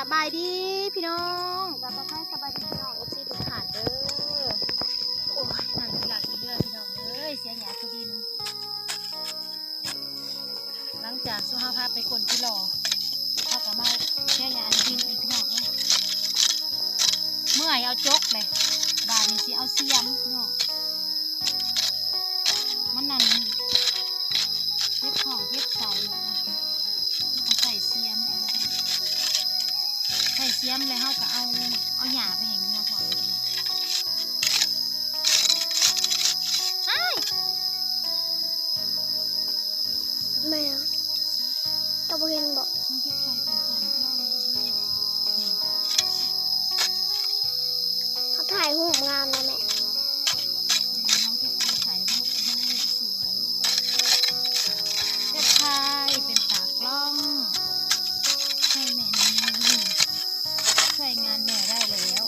ສະບາຍດີພີ່ນ້ອງ ກາບທັກທາຍສະບາຍດີພີ່ນ້ອງ ເອັຟຊີ ທຸກທ່ານເດີ. ໂອ້ຍ ນັ່ງກິນຫຼາກກິນເຫຼືອພີ່ນ້ອງເອີຍ ເສຍຫຍ້າທີ່ດິນ. ຫຼັງຈາກຊຸມເຮົາພາໄປຄົ້ນກິໂລ ເຮົາກໍມາເສຍຫຍ້າທີ່ດິນອີກພີ່ນ້ອງເອີຍ. ເມື່ອຍເອົາຈົກເລີຍ ບາດນີ້ຊິເອົາສຽມພີ່ນ້ອງ ມັນນັ້ນ ເຈັບທ້ອງເຈັບໄສ້ ເຮົາກໍໃຊ້ສຽມ ໃຊ້ສຽມແລ້ວເຮົາກໍເອົາ ເອົາຫຍ້າໄປໃຫ້ງົວພ້ອມເລີຍ. ອ້າຍ ແມ່ ເຈົ້າບໍ່ເຫັນບໍ? ເຮົາຖ່າຍຮູບງາມນະແມ່. ເຮັດໄຮ່ເປັນຕາກລ້ອງໃຫ້ແມ່ນີ້ ໃຊ້ງານແມ່ໄດ້ແລ້ວ.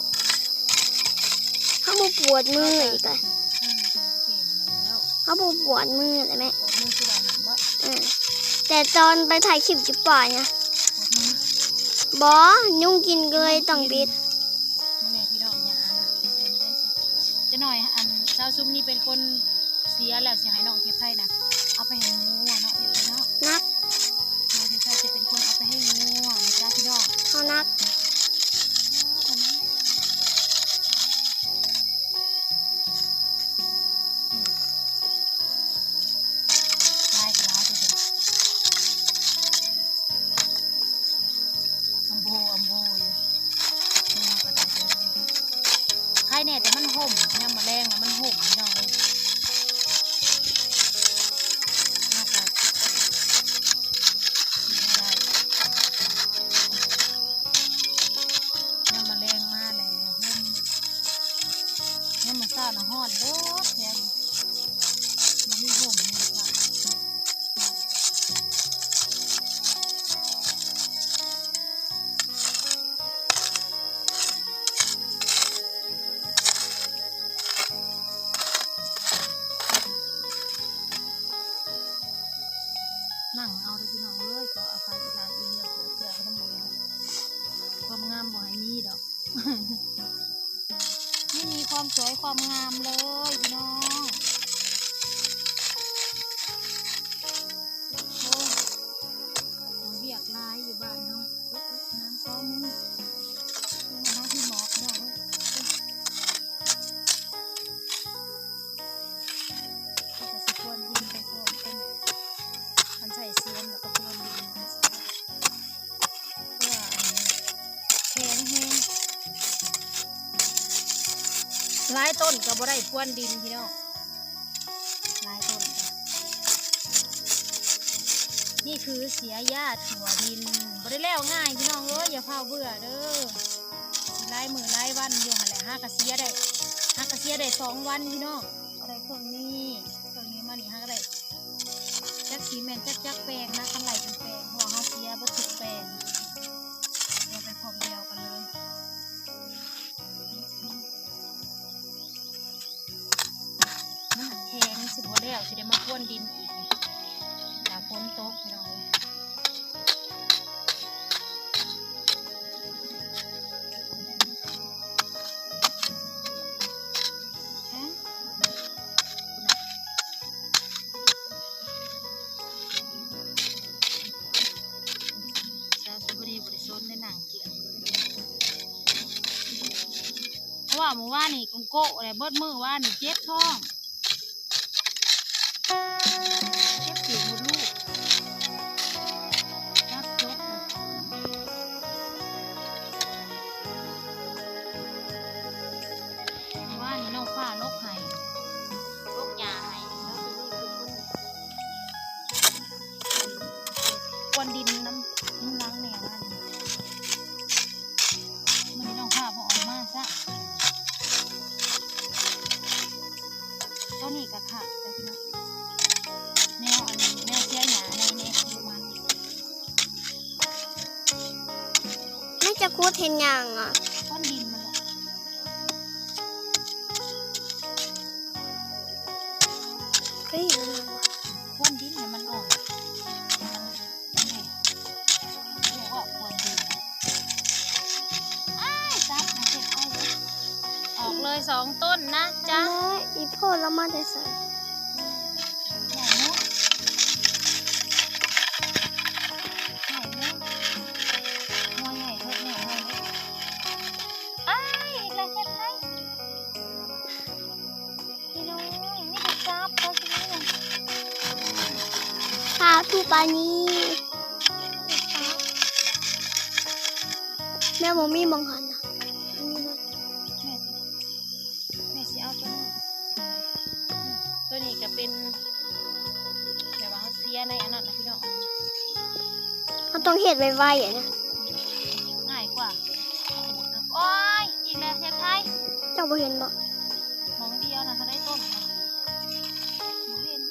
ເຮົາບໍ່ປວດມືອີກເລີຍ ເອີ ເກັ່ງແລ້ວ ເຮົາບໍ່ປວດມືເລີຍແມ່. ປວດມືຄືວ່າຫັ້ນບໍ? ເອີ ແຕ່ຕອນໄປຖ່າຍຄລິບຢູ່ປ່ານະ ປວດມື ບໍ່ ຍຸງກິນກໍເລີຍຕ້ອງປິດ. ມື້ນີ້ພີ່ນ້ອງຫຍ້ານະ ຈັກໜ້ອຍອັນສາວຊຸມນີ້ເປັນຄົນ ເສຍແລ້ວຊິໃຫ້ນ້ອງເທບໄທນະ ເອົາໄປໃຫ້ງົວເນາະ ເທບໄທເນາະ ໜັກ ນ້ອງເທບໄທຈະເປັນຄົນເອົາໄປໃຫ້ງົວນະຈ້າພີ່ນ້ອງ ເຮົາໜັກ. ຫຼາຍກໍຫຼາຍເດີ ອຳໂບ ອຳໂບຢູ່ ນີ້ເຮົາກໍໄດ້ ໄຄແນ່ແຕ່ມັນຮົ່ມ ຍາມມື້ແລງນະມັນຮົ່ມພີ່ນ້ອງເອີຍ ເຮົາກໍ ຍາມມະແລງມາແລ້ວ ຮົ່ມ ຍາມມື້ເຊົ້ານະຮ້ອນເບີດແຖວນີ້ ບໍ່ມີຮົ່ມໃຫ້ເຈົ້າ. ນັ່ງເອົາເດີພີ່ນ້ອງເອີຍ ຂໍອະໄພອີ່ຫຼ້າອີ່ເຫຼືອເກືອເກືອນຳໝູ່ນີ້ແຫຼະ ຄວາມງາມບໍ່ໃຫ້ມີດອກ ໄມ່ມີຄວາມສວຍຄວາມງາມເລີຍພີ່ນ້ອງ ໂອ້ຍ ວຽກຫຼາຍຢູ່ບ້ານເຮົາ ເອີ ເອີ ນ້ຳຄອມື ເອີ ມາທີ່ໝອກເນາະ. ເຮົາກໍຊິພວນດິນໄປພ້ອມກັນ ຄັນໃຊ້ສຽມແລ້ວກໍພວນດິນ ເພາະວ່າແຂງແຮງ ຫຼາຍຕົ້ນກໍບໍ່ໄດ້ພວນດິນພີ່ນ້ອງ ຫຼາຍຕົ້ນກໍ ນີ້ຄືເສຍຫຍ້າທົ່ວດິນ ບໍ່ໄດ້ແລ້ວງ່າຍພີ່ນ້ອງເອີຍ ຢ່າຟ້າວເບື່ອເດີ ຫຼາຍມື້ຫຼາຍວັນຢູ່ຫັ້ນແຫຼະ ຫາກະເສຍໄດ້ ຫາກະເສຍໄດ້ສອງວັນພີ່ນ້ອງ ກໍໄດ້ເຄິ່ງນີ້ ເຄິ່ງນີ້ມານີ້ຫາກະໄດ້ ຈັກຊິແມ່ນຈັກຈັກແປງນະ ຄັນໄລ່ເປັນແປງ ເພາະວ່າເຮົາເສຍເບິດທຸກແປງ ເສຍໄປພ້ອມດຽວກັນເລີຍ. ມັນແຂງ ຊິບໍ່ແລ້ວ ຊິໄດ້ມາພວນດິນອີກ ຖ້າຝົນຕົກພີ່ນ້ອງເອີຍ ແຂງ ສາວສຸມະນີບໍ່ໄດ້ສົນໄດ້ນັ່ງກຽມ ເພາະວ່າມື້ວານນີ້ກົງໂກະແຫຼະ ເບິດມື້ວານນີ້ເຈັບທ້ອງ ເຈັບປີກມົດລູກ ຈັບຈົກ ມື້ວານນີ້ນ້ອງຟ້າຫຼົກໄຮ່ ຫຼົກຫຍ້າໄຮ່ ແລ້ວຊິມີຄົນ ກວນດິນນຳ ນຳຫຼັງແມ່ວ່ານີ້ ມື້ນີ້ນ້ອງພາບໍ່ອອກມາຊະ ໂຕນີ້ກໍຄັກແລ້ວພີ່ນ້ອງ ແນວອັນ ແນວເສຍຫຍ້າໃນ ໃນຂູມັນ ມັນຈະຂຸດເຮັດຫຍັງອະ? ກວນດິນມັນແຫຼະ ເຮີ້ຍ ມັນ ກວນດິນໃຫ້ມັນອ່ອນ ໃຫ້ມັນ ນີ້ ເອີ້ນວ່າກວນດິນ ສອງຕົ້ນນະຈ໊ະ. ແມ່ ອີ່ພໍ່ລາວມາແຕ່ໃສ? ໃຫຍ່ເນາະ ໃຫຍ່ເນາະ ຫົວໃຫຍ່ເນາະ ຫົວໃຫຍ່. ອ້າຍ ອີກແລ້ວ ເຮັດໃດ? ພີ່ນ້ອງ ມີແຕ່ຈັບເຂົາຊິມີຫຍັງ. ປາທູປານີ ແມ່ບໍ່ມີໝ່ອງຫັ້ນນະ. ແມ່ຊິ ແມ່ຊິເອົາຕົວນີ້ ຕົວນີ້ກະເປັນ ແບບວ່າເຮົາເສຍໃນອັນນັ້ນນະພີ່ນ້ອງ. ເຮົາຕ້ອງເຮັດໄວໆ ອັນນີ້ງ່າຍກວ່າ. ໂອ້ຍ ອີກແລ້ວ ເທບໄທ. ເຈົ້າບໍ່ເຫັນບໍ? ໝ່ອງດຽວນະ ເຂົາໄດ້ຕົ້ນນະ ບໍ່ເຫັນ.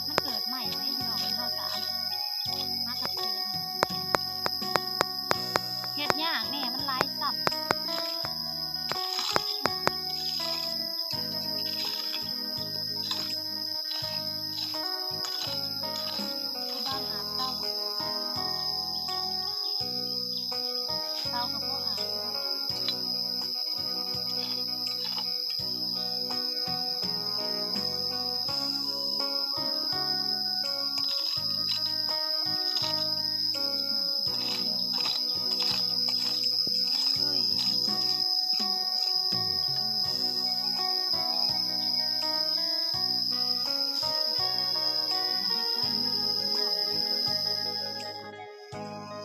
ມັນເກີດໃໝ່ເດ້ພີ່ນ້ອງ ເຮົາສາມາ ເຮັດຍາກແດ່ ມັນຫຼາຍຊ້ຳ. ເຕົາ ເຕົາກະບໍ່ອາບ.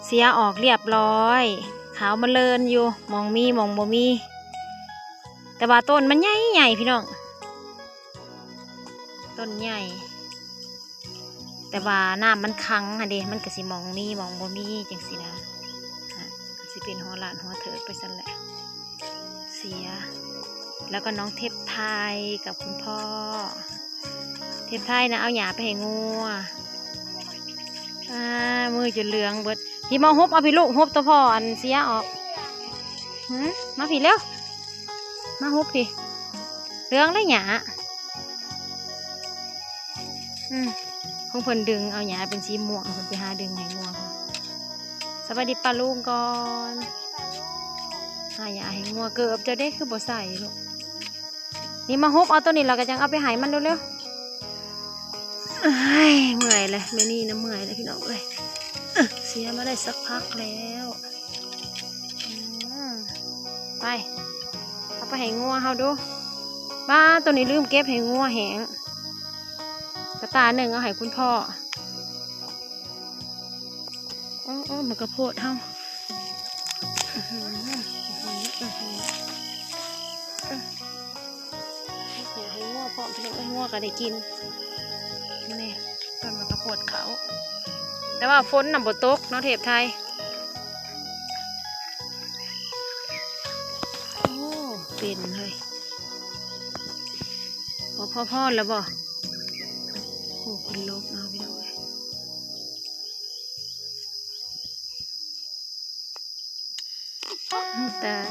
ເສຍອອກລຽບລ້ອຍ ຂາວມະເລີນຢູ່ ໝ່ອງມີໝ່ອງບໍ່ມີ. ແຕ່ວ່າຕົ້ນມັນໃຫຍ່ໆ ພີ່ນ້ອງ ຕົ້ນໃຫຍ່ ແຕ່ວ່ານ້ຳມັນຂັງຫັ້ນເດ ມັນກະຊິໝ່ອງມີໝ່ອງບໍ່ມີຈັ່ງຊີ້ນະ. ອາ ກະຊິເປັນຫົວລ້ານຫົວເທີກໄປຊັ້ນແຫຼະ. ເສຍ ແລ້ວກໍນ້ອງເທບໄທກັບຄຸນພໍ່. ເທບໄທນະ ເອົາຫຍ້າໄປໃຫ້ງົວ. ອາ ມືຈົນເຫຼືອງເບິດ. ພີ່ມາຮຸບເອົາ ພີ່ລູກ ຮຸບໂຕພໍ່ອັນເສຍອອກ. ຫື ມາພີ້ເລັວ ມາຮຸບພີ້ ເຫຼືອງແລ້ວຫຍ້າ. ອືມ ຂອງເພິ່ນດຶງເອົາຫຍ້າເປັນສີມ່ວງ ເພິ່ນໄປຫາດຶງໃຫ້ງົວ. ສະບາຍດີປ້າລຸງກ່ອນ ຫາຫຍ້າໃຫ້ງົວ. ເກີບເຈົ້າເດ້ ຄືບໍ່ໃສ່ລູກ? ນີ້ມາຮຸບເອົາໂຕນີ້ ແລ້ວກໍຈັ່ງເອົາໄປໃຫ້ມັນເລັວໆ. ເອີຍ ເມື່ອຍແລ້ວ ແມ່ນີ້ນະເມື່ອຍແລ້ວພີ່ນ້ອງເອີຍ. ເສຍມາໄດ້ສັກພັກແລ້ວ. ອືມ ໄປ ເອົາໄປໃຫ້ງົວເຮົາດູ. ປ້າ ໂຕນີ້ລືມເກັບໃຫ້ງົວແຫ້ງ. ກະຕ່າໜຶ່ງເອົາໃຫ້ຄຸນພໍ່. ໂອ້ ໂອ້ ໝາກກະໂພດເຮົາ. ອື ໃຫ້ງົວພ້ອມພີ່ນ້ອງເອີຍ ງົວກະໄດ້ກິນ. ນີ້ ຕົ້ນໝາກກະໂພດເຂົາ ແຕ່ວ່າຝົນນະບໍ່ຕົກເນາະ ເທບໄທ. ໂອ້ ເປັນເຮີ້ຍ. ພໍ ພໍ ພໍແລ້ວບໍ? ໂອ້ ເພິ່ນລົກເອົາພີ່ນ້ອງເອີຍ. ຕາຍ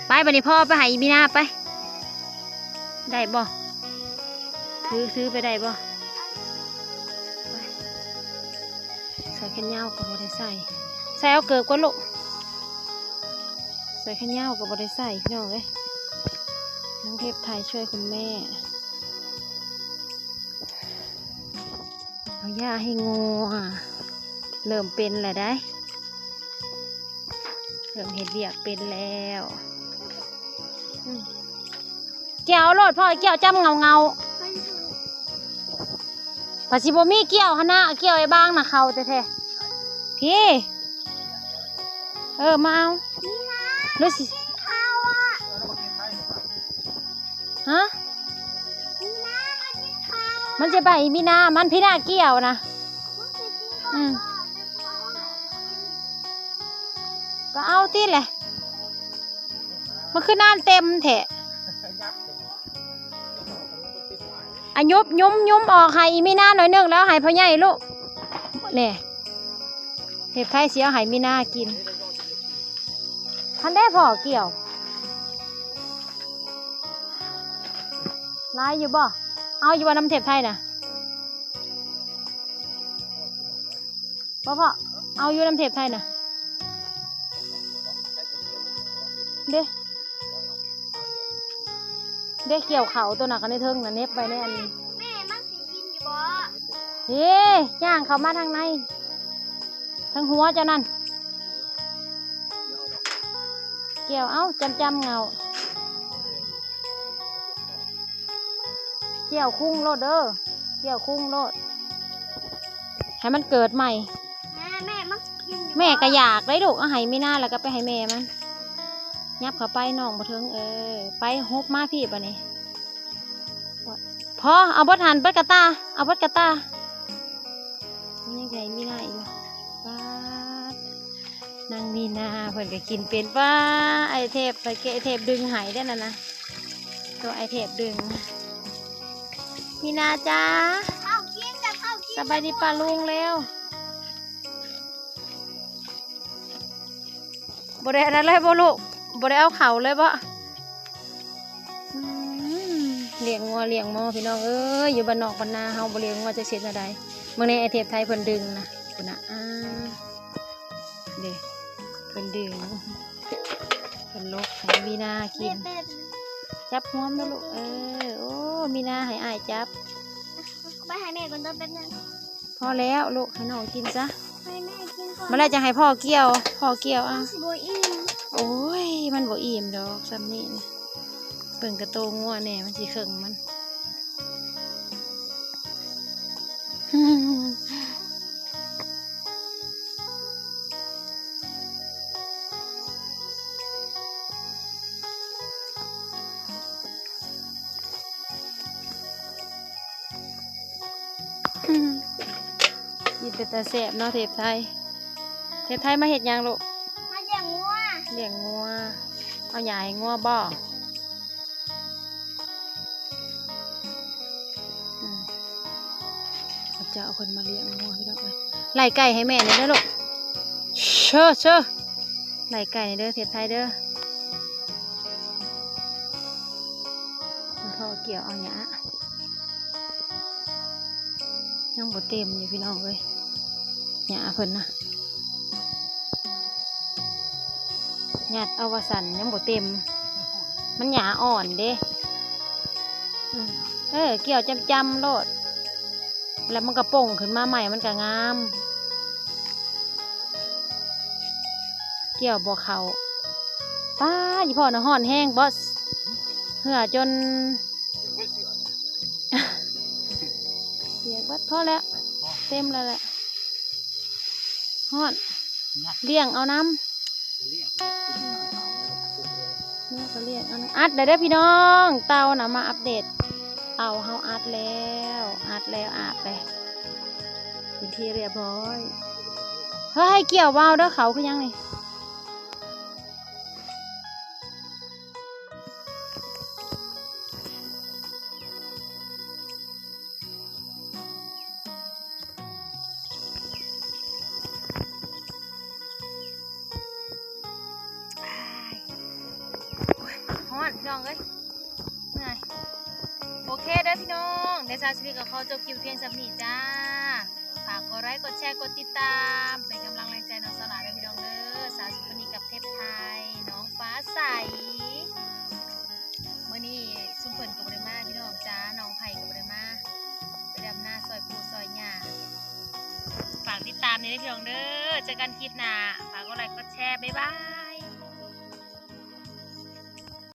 ໄປ ບາດນີ້ພໍ່ເອົາໄປໃຫ້ອີ່ມີນາໄປ. ໄດ້ບໍ່? ຖື ຖືໄປໄດ້ບໍ່? ໄປ. ເສື້ອແຂນຍາວກໍບໍ່ໄດ້ໃສ່ ໃສ່ເອົາເກີບກ່ອນລູກ. ເສື້ອແຂນຍາວກໍບໍ່ໄດ້ໃສ່ພີ່ນ້ອງເອີຍ. ນ້ອງເທບໄທຊ່ວຍຄຸນແມ່ເອົາຫຍ້າໃຫ້ງົວ. ເລີ່ມເປັນແລ້ວໄດ໋ ເລີ່ມເຮັດວຽກເປັນແລ້ວ. ອືມ ກ່ຽວໂລດ ພໍ່ກ່ຽວຈ້ຳເງົາໆ. ປະຊິບໍ່ມີກ່ຽວຫັ້ນນະ ກ່ຽວໄອ້ບາງນະ ເຂົ້າແທ້ໆ. ພີ້ ເອີ ມາເອົາ. ຮະ? ມັນຈະໄປມີນາ ມັນພີ້ນາກ່ຽວນະ. ອືມ ກໍເອົາຕິແຫຼະ. ມັນຄືນານເຕັມແທ້. ອາ ຍຸບ ຍຸມ ຍຸມອອກໃຫ້ອີ່ມີນາໜ້ອຍໜຶ່ງ ແລ້ວໃຫ້ພໍ່ໃຫຍ່ລູກ. ແນ່ ເທບໄທຊິເອົາໃຫ້ມີນາກິນ. ຫັ້ນເດ້ພໍ່ກ່ຽວ. ຫຼາຍຢູ່ບໍ່? ເອົາຢູ່ບໍ່ນຳເທບໄທນະ? ພໍ່ ພໍ່ ເອົາຢູ່ນຳເທບໄທນະ ເດ້ ເດ້ ກ່ຽວເຂົ້າໂຕນະ ກັນໃນເທິງນະ ເນັບໄວ້ໃນອັນນີ້ ແມ່ມັນຊິກິນຢູ່ບໍ່? ເດ້ ຍ່າງເຂົ້າມາທາງໃນ ທາງຫົວເຈົ້ານັ້ນ ກ່ຽວເອົາ ຈຳໆເງົາ ກ່ຽວຄຸງໂລດເດີ ກ່ຽວຄຸງໂລດ ໃຫ້ມັນເກີດໃໝ່ ແມ່ ແມ່ມັນກິນຢູ່ບໍ່? ແມ່ກໍຢາກໄດ໋ລູກ ເອົາໃຫ້ມີນາ ແລ້ວກໍໄປໃຫ້ແມ່ມັນ ຫຍັບເຂົ້າໄປ ນ້ອງບໍ່ເຖິງ ເອີ ໄປ ຫົບມາພີ້ບາດນີ້ ພໍ ເອົາເບິດຫັ້ນ ເບິດກະຕ່າ ເອົາເບິດກະຕ່າ ຍັງໃຫ້ມີນາອີກຢູ່ ປາດ ນາງມີນາເພິ່ນກໍກິນເປັນ ປາດ ອ້າຍເທບ ໄປແກະ ອ້າຍເທບດຶງໃຫ້ເດ້ນັ້ນນະ ໂຕອ້າຍເທບດຶງ ມີນາຈ້າ ເຂົ້າກິນ ເຂົ້າກິນ ສະບາຍດີປ້າລຸງແລ້ວ ບໍ່ໄດ້ອັນນັ້ນເລີຍບໍ່ລູກ? ບໍ່ໄດ້ເອົາເຂົ້າເລີຍບໍ່? ອືມ ລ້ຽງງົວລ້ຽງໝໍພີ່ນ້ອງເອີຍ ຢູ່ບ້ານນອກບ້ານນາເຮົາບໍ່ລ້ຽງງົວຈັກຊິເຮັດແນວໃດ? ເບິ່ງແດ່ ໄອ້ເທບໄທເພິ່ນດຶງນະ ພຸ້ນນະ ອ່າ ເດ້ ເພິ່ນດຶງ ເພິ່ນຫຼົກໃຫ້ມີນາກິນ ຈັບຫົວມັນດູລູກ ເອີ ໂອ້ ມີນາໃຫ້ອ້າຍຈັບ ໄປໃຫ້ແມ່ກ່ອນເດີແປັບໜຶ່ງ. ພໍແລ້ວລູກ ໃຫ້ນ້ອງກິນຊະ ໃຫ້ແມ່ກິນກ່ອນ ມາແລ້ວຈະໃຫ້ພໍ່ກ່ຽວ ພໍ່ກ່ຽວເອົາ ມັນຊິບໍ່ອີ່ມ ໂອ້ຍ ມັນບໍ່ອີ່ມດອກ ຊ່ຳນີ້ນະ ເບິ່ງກະໂຕງົວແດ່ ມັນຊິເຄິ່ງມັນ ກິນເປັນຕາແຊບເນາະ ເທບໄທ ເທບໄທມາເຮັດຫຍັງລູກ? ມາລ້ຽງງົວ ລ້ຽງງົວ ເອົາຫຍ້າໃຫ້ງົວບໍ່? ອືມ ເຂົາເຈົ້າເອົາເພິ່ນມາລ້ຽງງົວພີ່ນ້ອງເອີຍ ໄລ່ໄກ່ໃຫ້ແມ່ແດ່ເດີລູກ ເຊີ ເຊີ ໄລ່ໄກ່ແດ່ເດີ ເທບໄທເດີ ພໍ່ກ່ຽວເອົາຫຍ້າ ຍັງບໍ່ເຕັມຢູ່ພີ່ນ້ອງເອີຍ ຫຍ້າເພິ່ນນະ ຍັດເອົາວ່າຊັ້ນ ຍັງບໍ່ເຕັມ ມັນຫຍ້າອ່ອນເດ້ ອືມ ເອີ ກ່ຽວຈຳໆໂລດ ແລ້ວມັນກໍປົ່ງຂຶ້ນມາໃໝ່ ມັນກໍງາມ ກ່ຽວບໍ່ເຂົ້າ ປ້າ ອີ່ພໍ່ນະ ຮ້ອນແຮງບໍ່ ເຫື່ອຈົນ ປຽກເບິດ ພໍແລ້ວ ເຕັມແລ້ວແຫຼະ ຮ້ອນ ລ້ຽງເອົານຳ ແມ່ກໍລ້ຽງເອົານຳ ອັດແລ້ວເດີພີ່ນ້ອງ ເຕົານະ ມາອັບເດດ ເຕົາເຮົາອັດແລ້ວ ອັດແລ້ວ ອາບແລ້ວ ເປັນທີ່ຮຽບຮ້ອຍ ເຮີ້ຍ ກ່ຽວເບົາເດີ ເຂົາຄືຫຍັງນີ້? ໂອ້ຍ ຮ້ອນພີ່ນ້ອງເອີຍ ເມື່ອຍ ໂອເຄເດີພີ່ນ້ອງ ດຽວສາວສຸນີກໍຂໍຈົບຄລິບພຽງສ່ຳນີ້ຈ້າ ຝາກກົດໄລ ກົດແຊ ກົດຕິດຕາມ ເປັນກຳລັງແຮງໃຈນ້ອງສາວຫຼ້າເດີພີ່ນ້ອງເດີ ສາວສຸນີກັບເທບໄທ ນ້ອງຟ້າໃສ ມື້ນີ້ຊຸມເພິ່ນກໍບໍ່ໄດ້ມາພີ່ນ້ອງຈ້າ ນ້ອງໄພກໍບໍ່ໄດ້ມາ ໄປດຳນາຊ່ອຍປູ່ຊ່ອຍຍ່າ ຝາກຕິດຕາມແດ່ເດີພີ່ນ້ອງເດີ ເຈີກັນຄລິບໜ້າ ຝາກກົດໄລ ກົດແຊ ບາຍບາຍ.